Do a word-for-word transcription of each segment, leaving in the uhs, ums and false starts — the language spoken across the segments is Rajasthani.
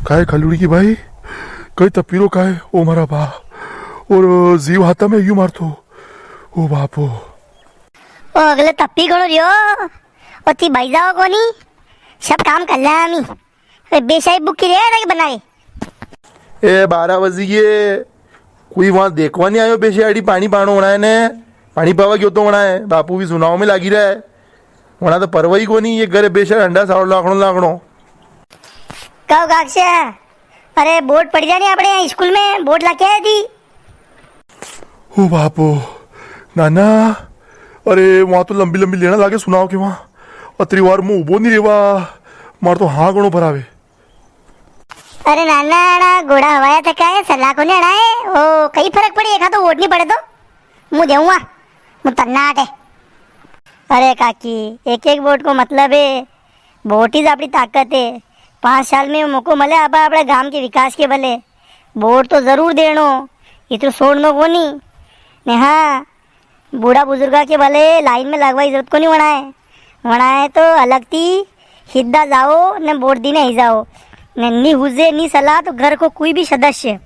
काय खलुड़ी की भाई, कई तपीरो काय, ओ मारा बा, और जीव हाथा में यू मारतो, ओ बापो। ओ अगले तपी घणो रियो, ओ थी भाई जाओ कोनी, सब काम कर ले आमी। अरे बेसाई बुकी रे ना के बनाए। ए, बारह बजी गए, कोई वहां देखवा नी आयो, बेसाई आड़ी पाणी पाणो होना है ने, पाणी पावा क्यों तो होना है, बापू भी सुनाव में लागी रहा है, वहां तो परवाही कोनी, ये घरे बेसाई अंडा सावड़ लाखणो लाखणो। कहो काकसा, अरे बोट पड़ी जानी आपणे यहाँ स्कूल में, बोट लाके आई थी। ओ बापो, नाना, अरे, वहां तो लंबी लंबी लेना लागे सुनाव के वहां। अतरी वार मुं उबो नी रेवा, मार तो हाँ घणो भरावे। अरे नाना, अड़ा घोड़ा हवाया थका है, सलाह को नी अड़ा है। ओ, कई फरक पड़े, एक हाथ तो वोट नी पड़े तो। मुं देऊंगा, मुं तन्नाट है। अरे काकी, एक एक वोट को मतलब है, वोट ही आपणी ताकत है। पांच साल में मौको मले आपा आपणे गांव के विकास के बले। वोट तो जरूर देणो, इतरो छोड़नो कोनी। ने हाँ, बूढ़ा बुजुर्गा के भले लाइन में लगवाई जरूरत कोनी वणाए। वणाए तो अलग थी हिद्दा जाओ ने वोट दीने ही जाओ। ने नी हुजे नी सलाह तो घर को कोई भी सदस्य,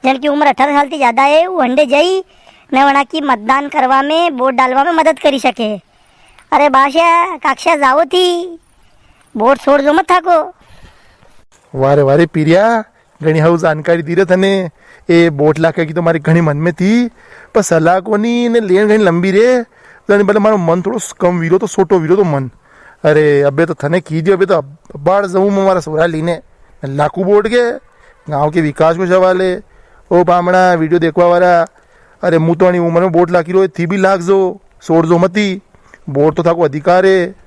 जन की उम्र अठारह साल थी ज्यादा है, वो हंडे जाई ने वणा की मतदान करवा में, वोट डालवा में मदद करी सके। अरे बासा, काकसा जाओ थी, वोट छोड़ जो मत थाको। वारे वारे पीरिया, घणी हाउ जानकारी दी रे थने। ए, बोट लाके की तो मारी घणी मन में थी, पर सलाह कोनी ने लेन घणी लंबी रे। जानी भले मारो मन थोड़ो कम वीरो तो, सोटो वीरो तो मन। अरे, अबे तो थने की दियो, अबे तो अब-, बाढ़ जाऊं मैं मारा सोरा लीने। लाकू बोट के, गांव के विकास को सवाल है। ओ पामणा, वीडियो देखवा वाला, अरे, मु तो अणी उम्र में बोट लाकी रो, थी भी लाग जो, सोड़ जो मती। बोट तो थाको अधिकार है।